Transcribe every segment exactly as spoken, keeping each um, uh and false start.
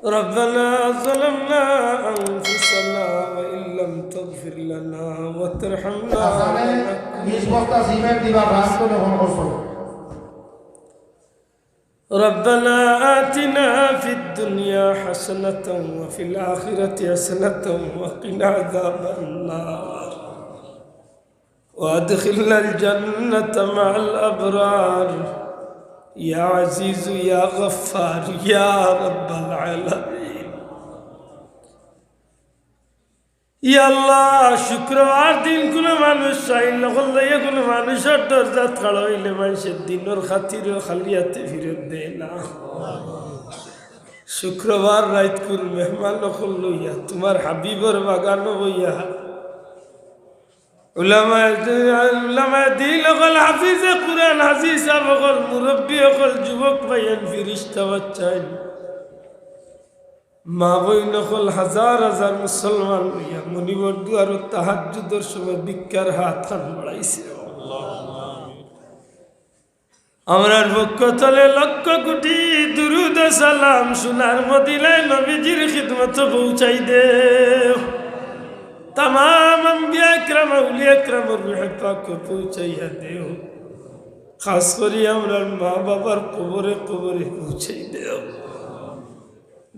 ربنا ظلمنا أنفسنا وإن لم تغفر لنا وترحمنا আসানে لنكونن বিশ বস্তা সিমেন্ট দিবা, বাস করে হন করছো। ربنا آتنا في الدنيا حسنة وفي الآخرة حسنة وقنا عذاب النار وأدخلنا الجنة مع الأبرار يا عزيز يا غفار يا رب العالمين. ইয়া আল্লাহ, শুক্রবার দিন কুনু মানুষ সাইন নকল লইয়া কুনু মানুষর দরজাত খাড়া অইলে মানষে দিনর খাতিরও খালি আতে ফিরত দেয় না। শুক্রবার রাইত কুন মেহমান নকল লইয়া তুমার হাবিবর বাগানো বইয়া উলামায়ে দি-, উলামায়ে দিন অকল, হাফিজে কুরআন, হাজি সাব অকল, মুরব্বি অকল, যুবক ভাইয়াইন, ফিরিস্তা বাচ্চাইন, মা বইন অকল, হাজার হাজার মুসলমান লইয়া মনিবর দুয়ারো তাহাজ্জুদর সময় ভিক্ষার হাত খান বাড়াইছে। আমরার পক্ষ তলে লক্ষ কোটি দুরুদ ও সালাম সোনার মদিনায় নবীজির খিদমতো পৌঁছাই দেও। তামাম আম্বিয়া একরাম, আউলিয়া একরামর রুহে পাকো পৌঁছাইয়া দেও। খাস করি আমরার মা বাবার কবরে কবরে পৌঁছাই দেও।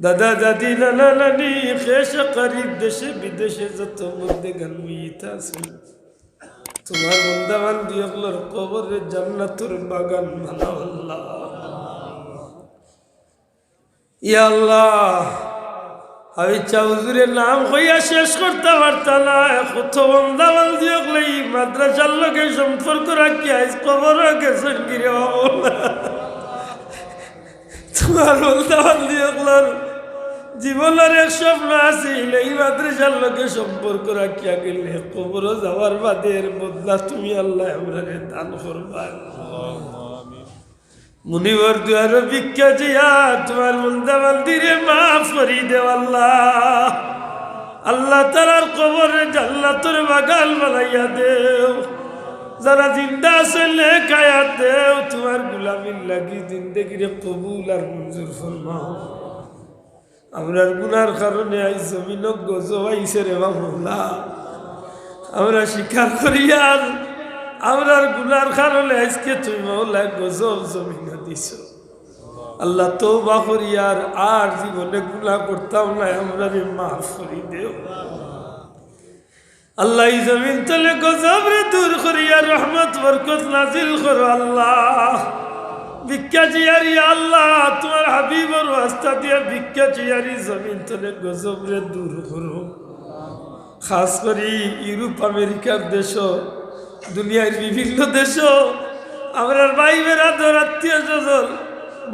দাদা দাদি নানা নানি খেশ করিব দেশে বিদেশে যত মুর্দেগান মইত আছইন, তুমার বন্দা বান্দি অকলর কবররে জান্নাতর বাগান বানাও আল্লাহ। ইয়া আল্লাহ, আমি চা হুজুরের নাম কইয়া শেষ করতাম পারতাম না। কত বন্দা বান্দি অকলে ই মাদ্রাসার লগে সম্পর্ক রাখিয়া আইজ কবরো গেছইন গিরে বাবা। তুমার বন্দা বান্দি অকলর জীবনর এক স্বপ্ন আছিল, ই মাদ্রাসার লগে সম্পর্ক রাখিয়া গেলে কবরো যাওয়ার বাদে এর বদলা তুমি আল্লাহ আমরারে দান করবা। মুনিবর দুয়ারো ভিক্ষা চাইয়া তুমার বন্দা বান্দিরে মাফ করি দেও আল্লাহ। আল্লাহ তারার কবররে জান্নাতর বাগান বানাইয়া দেও। যারা জিন্দা আছে নেক হায়াত দেও, তুমার গুলামির লাগি জিন্দেগিরে কবুল আর মঞ্জুর ফরমাও। আমরার গুনার কারণে আইজ জমিনো গজব আইছে রে বা মৌলা। আমরা স্বীকার করি আর আমরার গুনার কারণে আইজকে তুমি মৌলা গজব জমিনো দিছো। আল্লাহ তওবা করি আর, আর জীবনে গুনা করতাম না, আমরারে মাফ করি দেও। আল্লাহ, ই জমিন তলে গজবরে দূর করিয়া রহমত বরকত নাজিল করো আল্লাহ। ভিক্ষা চাইয়ার ইয়া আল্লাহ, তুমার হাবিবর ওয়াস্তা দিয়া ভিক্ষা চাইয়ার ই জমিন তলে গজবরে দূর করো। খাস করি ইউরোপ আমেরিকার দেশো, দুনিয়ার বিভিন্ন দেশো আমরার ভাই বেরাদর আত্মীয় স্বজন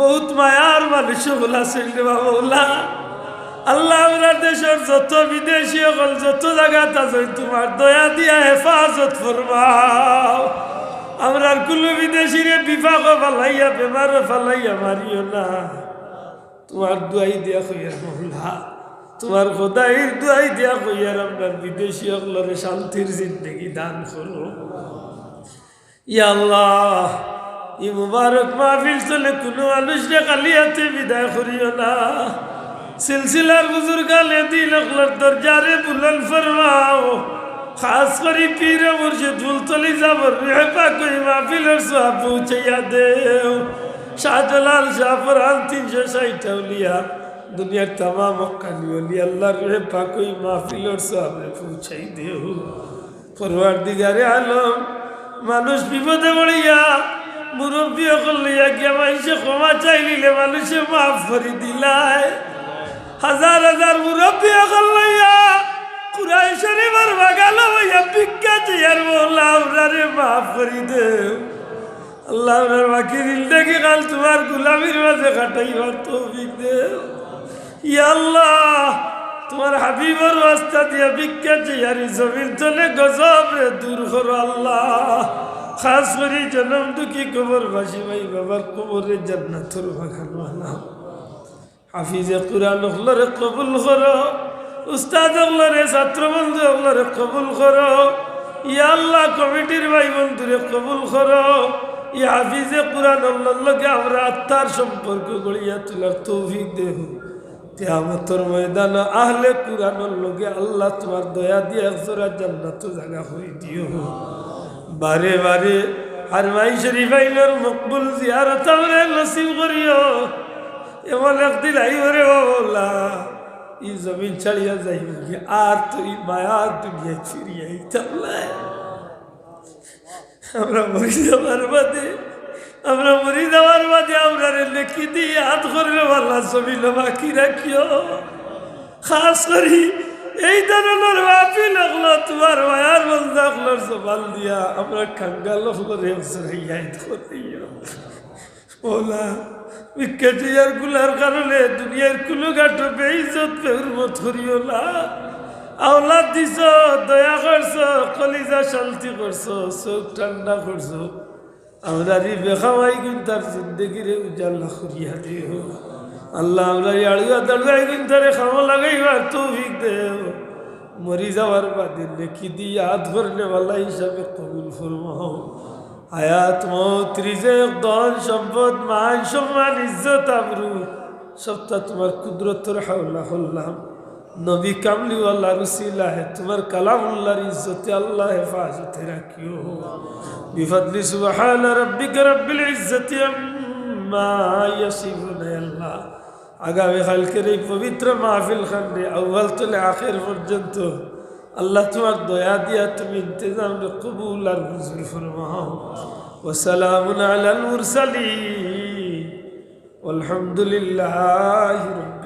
বহুত মায়ার মানুষ অকল আছইন রে বা মৌলা। আল্লাহ, আমরার দেশর যত বিদেশি অকল যত জাগাত আছইন, তুমার দয়া দিয়া হেফাজত ফরমাও। আমরার কুনু বিদেশিরে বিপাকো ফালাইয়া, বেমারো ফালাইয়া মারিও না। তুমার দুয়াই দিয়া কইয়ার মৌলা, তুমার খোদাইর দুয়াই দিয়া কইয়ার আমরার বিদেশি অকলরে শান্তির জিন্দেগি দান করো। ইয়া আল্লাহ, ই মুবারক মাহফিল তলে কুনু মানুষরে খালি আতে বিদায় করিও না। সিলসিলার বুজুর্গানে দিন অকলর দরজারে বুলন্দ ফরমাও। খাস করি পীর মুর্শিদ ফুলতলি সাবর রুহে পাকো ই মাহফিলর সওয়াব পৌঁছাইয়া দেও। শাহজালাল শাহপরান তিনশো ষাইট আউলিয়া, দুনিয়ার তামাম হক্কানি ওলি আল্লাহর রুহে পাকো ই মাহফিলর সওয়াবরে পৌঁছাই দেও। পরওয়ারদিগারে আলম, মানুষ বিপদে পড়িয়া মুরব্বি অকল লইয়া গিয়া মানষে ক্ষমা চাইলিলে মানষে মাফ করি দিলায়। হাজার হাজার মুরব্বি অকল লইয়া কুরআন শরীফর বাগানো বইয়া ভিক্ষা চাইয়ার মৌলা আমরারে মাফ করি দেও। আল্লাহ, আমরার বাকি জিন্দেগি কাল তুমার গুলামির মাঝে কাটাইবার তৌফিক দেও। ইয়া আল্লাহ, তুমার হাবিবর ওয়াস্তা দিয়া ভিক্ষা চাইয়ার ই জমিন তলে গজবরে দূর করো আল্লাহ। খাস করি জনম দুঃখী কবরবাসী ভাই বাবার কবররে জান্নাতর বাগান বানাও। হাফিজে কুরআন অকলরে কবুল করো, উস্তাদ অকলরে, ছাত্র বন্ধু অকলরে কবুল করো। ইয়া আল্লাহ, কমিটির ভাই বন্ধুরে কবুল করো। ই হাফিজে কুরআন অকলর লগে আমরার আত্মার সম্পর্ক গড়িয়া তুলার তৌফিক দেও। কিয়ামতর ময়দানো আহলে কুরআনর লগে আল্লাহ তুমার দয়া দিয়া এক জোড়া জান্নাতো জাগা করি দিও। বারে বারে হারমাইন শরীফ আইনর মকবুল জিয়ারত আমরারে নসিব করিও। এমন একদিন আইবো রে মাওলা, ই জমিন ছাড়িয়া যাইমু গি, আর তো ই মায়ার দুনিয়াত ফিরিয়া আইতাম নায়। আমরা মরি যাওয়ার বাদে, আমরা মরি যাওয়ার বাদে আমরারে নেকি দিয়া ইয়াদ করিও আল্লাহ, জমিনো বাকি রাখিও। খাস করি এই ধরনর মাহফিল অকলো তুমার মায়ার বান্দা অকলর জবান দিয়া আমরা কাঙ্গাল অকলরে ইয়াদ করিও। মাওলা, ভিক্ষা চাইয়ার গুলার কারণে দুনিয়ার কুনু ঘাটো বেইজ্জত বেহুরমত করিও না। আওলাদ দিছো, দয়া করছো, কলিজা শান্তি করছো, চউখ ঠান্ডা করছো। আমরার ই বেখামাইগুইনতার জিন্দেগিরে উজালা করিয়া দিও। আল্লাহ, আমরার ই আড়ুয়া দাড়ুয়াইগুইনতারে কামো লাগাইবার তৌফিক দেও। মরি যাওয়ার বাদে নেকি দিয়া ইয়াদ করনেওয়ালা হিসাবে কবুল ফরমাও। হায়াত, মউত, রিজেক, ধন, সম্পদ, মান, সম্মান, ইজ্জত, আবরু, সবটা তুমার কুদরতর হাওলা করলাম। নবী কামলিওয়ালার উসিলায় তুমার কালামুল্লাহর ইজ্জতে আল্লাহ হেফাজতে রাখিও। বিফাদলি সুবহানা রাব্বিকা রাব্বিল ইজ্জতি আম্মা ইয়াসিফুন। আল্লাহ, আগামী কালকের এই পবিত্র মাহফিল খানরে আউয়াল তনে আখের পর্যন্ত আল্লাহ তুমার দয়া দিয়া তুমি ইন্তেজামরে কবুল আর মঞ্জুর ফরমাও। ওয়া সালামুন আলাল মুরসালিন। ওয়ালহামদুলিল্লাহি রাব্বিল